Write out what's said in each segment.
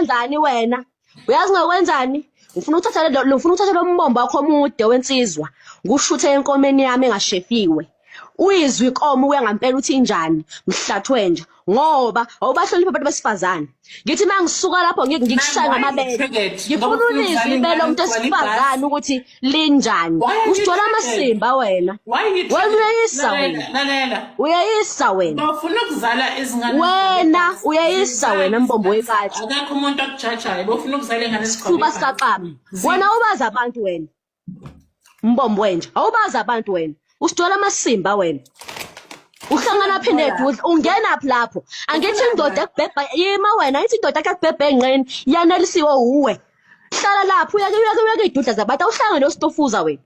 Uzokwenzani wena? Uyazi ngokwenzani? Ngifuna uthatha lo ngifuna uthatha lo mbombo wakho omude wensizwa, ngushuthe enkomeni yami engashefiwe. Uyizwe inkomo uya ngampela uthi injani, mhlathwenja, ngoba awubahloniphi abantu besifazane. Ngithi uma ngisuka lapho ngikushaya ngamabele. Ngifuna ulizwe ibele lomuntu wesifazane ukuthi linjani. Usijwayela amasimba wena. Wena uyeyisa wena. Lalela. Uyeyisa wena. Bafuna ukuzala izingane. Wena uyeyisa wena mbombo wekati. Akekho umuntu okujajayo. Bafuna ukuzala ingane Sifuba sikaxaba. Wena ubazi abantu wena. Mbombo wenja. Awubazi abantu wena. Usithola amasimba wena. Uhlangana phi nedudla? Ungenaphi lapho? Angithi indoda ekubhebha yima wena, angithi indoda ekubhebha enqeni yanelisiwe uwe. Hlala lapho uyake uyake uyake idudla zabantu awuhlangane nositofuza wena.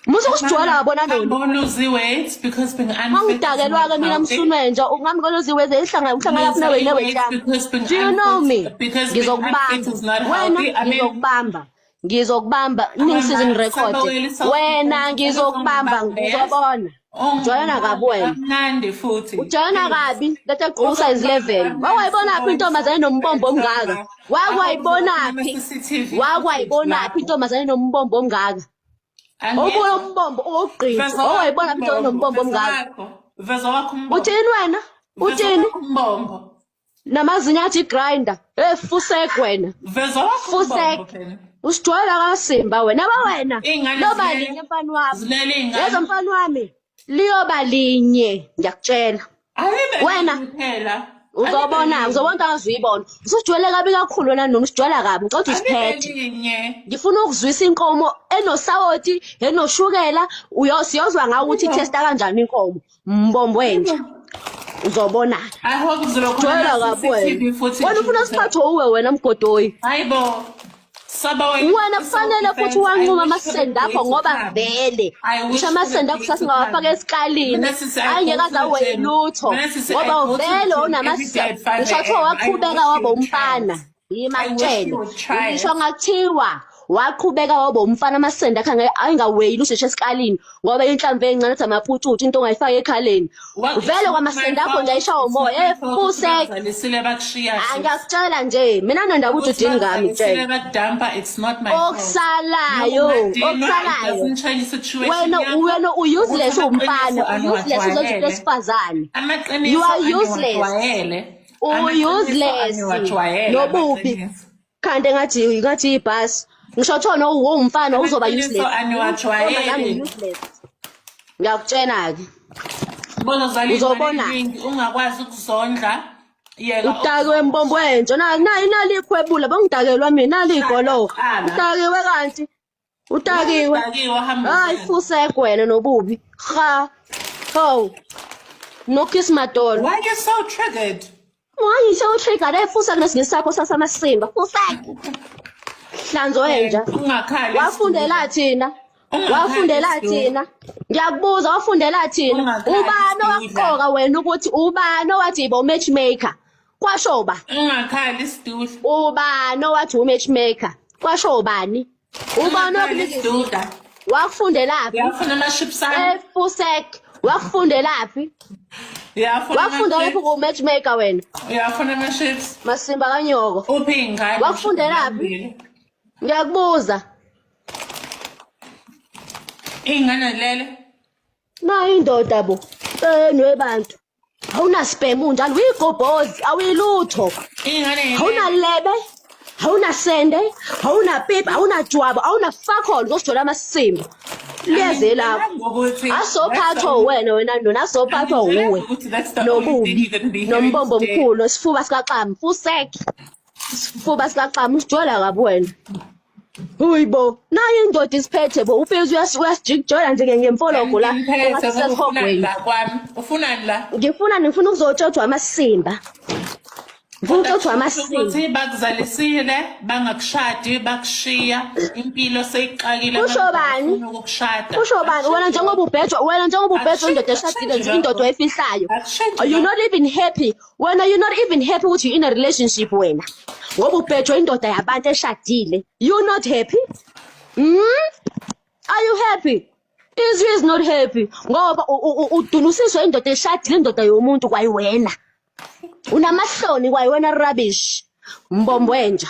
Musa ukusijwayela wabona noni. I'm lose weight because being unfit. Mangidakelwa-ke mina msunwenja ungami ko-lose weight ihlangana uhlangana lapho nawe newehlanga. Do you know me? Ngizokubamba. Wena ngizokubamba. Ngizokubamba ningisize ngirekhode. Wena ngizokubamba ngizobona. Ujwayelana kabi wena. Mnandi futhi. Ujwayelana kabi lento egqoka usize 11. Wawayibonaphi intombazane nombombo omngaka? Wakwayibonaphi? Wakwayibonaphi intombazane nombombo omngaka? Obuye umbombo owokugqina. Wawayibonaphi intombazane nombombo omngaka? Veza wakho umbombo. Uthini wena? Uthini? Umbombo. Namazinyo athi grinder. Eh fusek wena. Veza wakho Fusek. umbombo phela. Usijwayela kasimba wena. Yabo wena. Iy'ngane Loba zilele. linye mfana wami. Zilele iy'ngane. Yezwa mfana wami. Liyoba linye ngiyakutshela. Alibe Wena. linye phela. Uzobona, Alibe uzobona into angazuyibona. Usujwayele kabi kakhulu wena noma usijwayela kabi, ngicela ukuthi linye. Alibe usiphethe. linye. Ngifuna ukuzwisa inkomo enosawoti, enoshukela, siyozwa ngawe ukuthi ithesta kanjani inkomo. Mbombo wenja. Uzobona. I hope kuzoba khona Jwayela ama kabi wena. CCTV futhi. Wena ufuna siphathwe uwe wena mgodoyi. Hayibo. Saba wena. Wena kufanele futhi wanquma amasende akho ngoba vele ngisho amasende akho sasingawafaka esikalini angeke aze awe lutho ngoba vele unamasende ngisho kuthiwa waqhubeka waba umfana yima kutshele ngisho ngathiwa waqhubeka waba umfana amasende akhe angaweyi lusheshe esikalini ngoba inhlamvu encane ethi amaphutshutshu into ongayifaka ekhaleni vele kwamasende akho nje ayishawa umoya efusek Lisile bakushiya. angiyakutshela nje mina nondaba ukuthi udini ngami tshela Bakudampa it's not my fault. okusalayo okusalayo Doesn't change situation. wena yakho. wena u-useless Ukuthi uwumfana amaqiniso u-useless uzenza into aniwajwayele. esifazane Amaqiniso You are useless. aniwajwayele. U-useless Aniwajwayele nobubi amaqiniso. kanti engathi ngathi ibhasi ngisho kuthiwa no uwumfana uzoba Amaqiniso useless aniwajwayele. Intombazane useless ngiyakutshena-ke Bozozala Uzobona. iy'ngane ey'ningi, ungakwazi ukuzondla. Yeka udakiwe mbombo wentsha nayi nali ikhwebula bongidakelwa mina nali igologo Qala. udakiwe kanti udakiwe Udakiwe hamba. hayi fusek wena nobubi ha ho nokiss madolo Why you so triggered? Why you so triggered? Eh fusek nesingisi sakho sasamasimba fusek hlanzo wenja Ungakhali. wafundela thina Ungakhali wafundela Sidu. thina ngiyakubuza wafundela thina Ungakhali, ubani Sidu. owakuqoka wena ukuthi ubani owathi yiba umatchmaker kwasho ba Ungakhali sidudla. ubani owathi umatchmaker kwasho ubani ubani owakunika Sidudla. wakufundelaphi Uyafuna ama-chips ami? efusek wakufundelaphi Uyafuna wakufunda ama-chips? lapho ku-matchmaker wena Uyafuna ama-chips? masimba kanyoko Uphi iy'ngane? Wakufundelaphi? Ngiyakubuza Iy'ngane lele. nayo indoda bo enwebantu awunasibhemu njalo uyigobhozi awuyilutho Iy'ngane awunalebe awunasende awunapipa awunajwabo awunafakholo uzosijola amasimba liyeze lakho Ngokuthi asophathwa wena wena nona asophathwa uwe nobubi nombombo omkhulu sifuba sikaxamu fusek sifuba sikaxamu usijwayela kabi wena Hayibo, nayo indoda isiphethe bo, ufike uyasijikijola nje ngemfologo la, ungathi sesihogweni. La kwami. Ufunani la? Ngifuna ngifuna ukuzotshotshwa amasimba. Ngifuna ukutshotshwa amasimba. Ukuthi bakuzalisile, bangakushadi, bakushiya, impilo seyixakile. Kusho bani? Ufuna ukukushada. Kusho bani wena njengoba ubhejwa wena njengoba ubhejwa indoda eshadile nje indoda oyifihlayo. Akushintshi You're not even happy. Wena you're not even happy ukuthi you're in a relationship wena. Ngoba ubhejwa indoda yabantu eshadile. You're not happy? Hmm? Are you happy? Izwi is not happy ngoba udunusiswa indoda eshadile indoda yomuntu kwayiwena. Unamahloni kwayiwena rubbish. Mbombo wenja.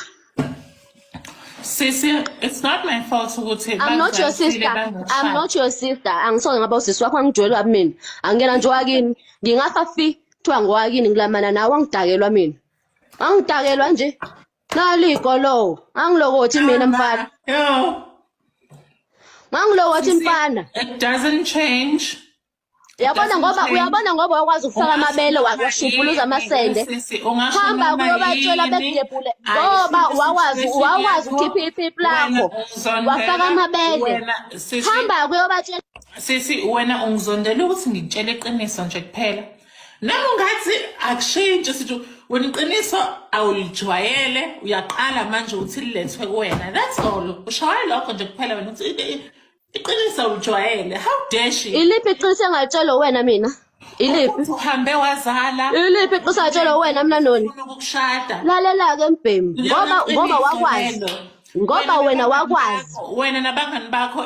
Sisi, it's not my fault ukuthi I'm not your bakuzalisile sister. I'm bangakushadi. not your sister. Angisoze ngaba usisi wakho, angijwayelwa mina. Angena nje wakini. Ngingafa fi kuthiwa ngowakini ngilamana nawe, angidakelwa mina. Angidakelwa nje. Nali igolo. Angilokothi mina mfana. Yo. Angilokothi Sisi, mfana. it doesn't change. Uyabona Doesn't ngoba change. uyabona ngoba wakwazi ukufaka Ungasho amabele noma washuphuluza yini, amasende. sisi, ungasho Hamba noma kuyobatshela yini. bekudebhule ngoba Ayishintshe wakwazi i-situation wakwazi yakho. ukukhipha ipipi Wena lakho. ungizondela, Wafaka amabele. Wena sisi, Hamba kuyobatshela. Sisi, wena ungizondela ukuthi ngikutshele iqiniso nje kuphela. Noma ungathi akushintshi, sithi wena iqiniso awulijwayele, uyaqala manje ukuthi lilethwe kuwena. That's all. Ushaye lokho nje kuphela wena uthi iqiniso awulijwayele. How dare she? Iliphi iqiniso engalitshelwa wena mina? Iliphi? Ukuthi uhambe wazala. Iliphi iqiniso engalitshelwa wena mina noni? Ufuna ukukushada. Lalela-ke mbhemu, Lona ngoba ngoba qiniso wakwazi, lelo. ngoba wena nabangani wakwazi. Wena nabangani bakho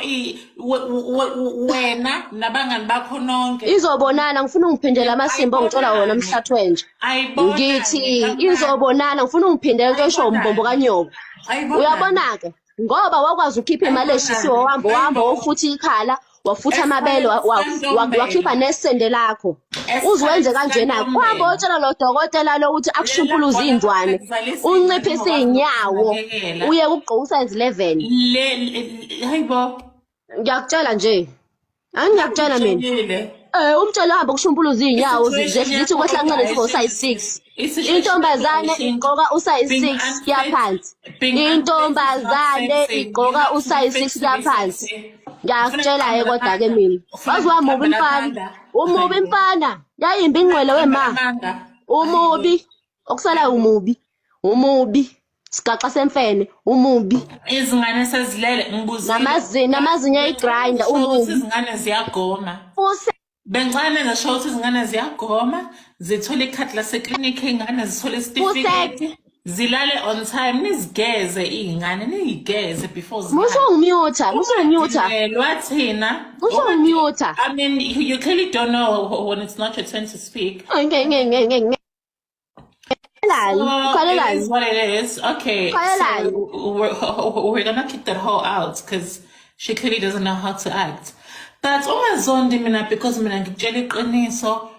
wena nabangani bakho nonke. Izobonana, ngifuna ungiphindele amasimba ongitshela wona mhlathi wenja. Ayibonani. Ngithi izobonana, ngifuna ungiphindele into esho umbombo kanyoko. Ayibonani. Uyabona-ke, ngoba wakwazi ukukhipha imali eshisiwe, wahamba wahamba wofutha ikhala, wafutha amabele, wakhipha nesende lakho. Uziwenze kanjena, uhambe wotshela lo dokotela lo ukuthi akushumpuluze iy'ndwane, unciphise iy'nyawo, uye ukugqoka usize 11. Le hayibo. Ngiyakutshela nje, angiyakutshela mina. Ngitshelile. Umtshelo hamba kushumpuluza iy'nyawo I-situation zithi kwehla kancane zibe usize 6. Intombazane igqoka usize 6 kuya phansi. Intombazane igqoka usize 6 kuya phansi. Ngiyakutshela-ke kodwa-ke mina. Waze wamubi mfana. Umubi mfana. Yayimbi ingqwele wema. Umubi. Okusalayo umubi. Umubi. Sigaxa semfene. Umubi. Izingane sezilele, ngibuzile. Namazinyo ayi-grinder, Ngisho ukuthi umubi. izingane ziyagoma. Fuse. Bencane ngisho ukuthi izingane ziyagoma, zithola ikhadi laseklinikhi, iy'ngane zithole isitifiketi, zilale on time, nizigeze iy'ngane, niyigeze before zilale. Musa ungimute, musa ungimute. Ungadinelwa thina. Musa ungimute. I mean, you clearly don't know when it's not your turn to speak. Nge nge nge nge nge. So it Ukhalelani? is what it is. Okay, so Ukhalelani? we're gonna kick that hoe out because she clearly doesn't know how to act. But ungazondi mina because mina ngikutshela iqiniso.